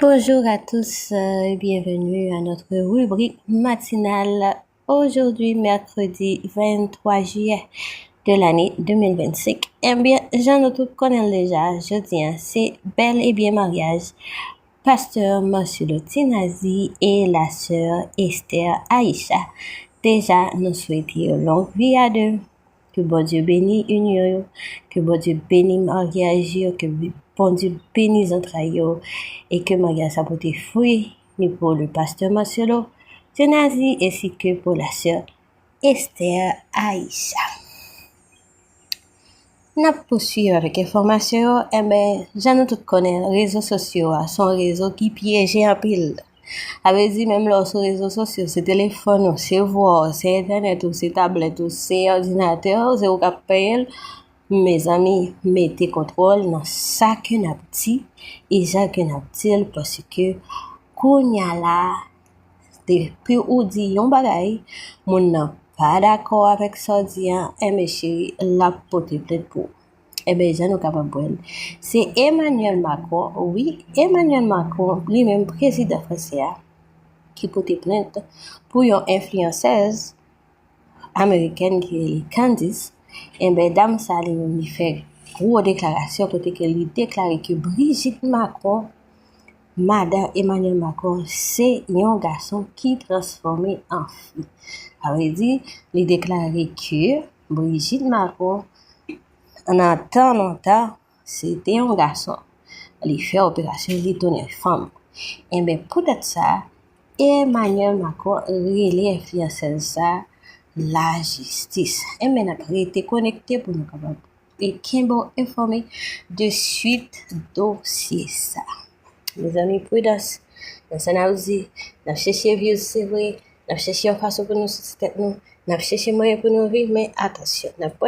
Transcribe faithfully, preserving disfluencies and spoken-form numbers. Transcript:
Bonjour à tous euh, et bienvenue à notre rubrique matinale aujourd'hui, mercredi vingt-trois juillet de l'année deux mille vingt-cinq. Ebyen, jan nou tout konnen l deja, jodi a, se bèl e byen maryaj pastè Marcelo Tinazi e la sè Esther Aisha. Deja, nou swete yo long vi a de. Ke Bondye beni inyon yo, ke Bondye beni maryaj yo, ke Bondye beni zantray yo, e ke maryaj sa pote fwi ni pou le pastè Marcelo Tinazi ensi ke pou la sè Esther Aisha. N ap pouswiv avèk enfòmasyon yo. Enben, jan nou tout konnen, rezo sosyo a se yon rezo ki pyeje anpil. Sa vle di, menm lè w sou rezo sosyo, se telefòn ou, se vwa w, se entènèt ou, se tablèt ou, se òdinatè w, se ou k ap peye l. Mezanmi, mete kontwòl nan sa ke n ap di e jan ke n ap di l, paske kounye a la, depi ou di yon bagay, moun nan pa dakò avèk sa w di a, enben cheri, l ap pote plent pou ou. Enben, jan nou kapab wè l, se Emmanuel Macron, wi, Emmanuel Macron, li menm prezidan franse a, ki pote plent pou yon enfliyansèz amerikèn ki rele Candice. Enben, dam sa li menm li fè gwo deklarasyon kote ke li deklare ke Brigitte Macron, madan Emmanuel Macron, se yon gason ki transfòme an fi. Sa vle di, li deklare ke Brigitte Macron, nan tan lontan, se te yon gason. Li fè operasyon, li tounen fanm. Enben, poutèt sa, Emmanuel Macron rele enfliyansèz sa lajistis. Enben, n ap rete konekte pou nou kapab e kenbe w enfòme de swit dosye sa. Mezanmi, pridans nan sa n ap di. N ap chèche views, se vre, n ap chèche yon fason pou nou soti tèt nou, n ap chèche mwayen pou nou viv, men atansyon, n ap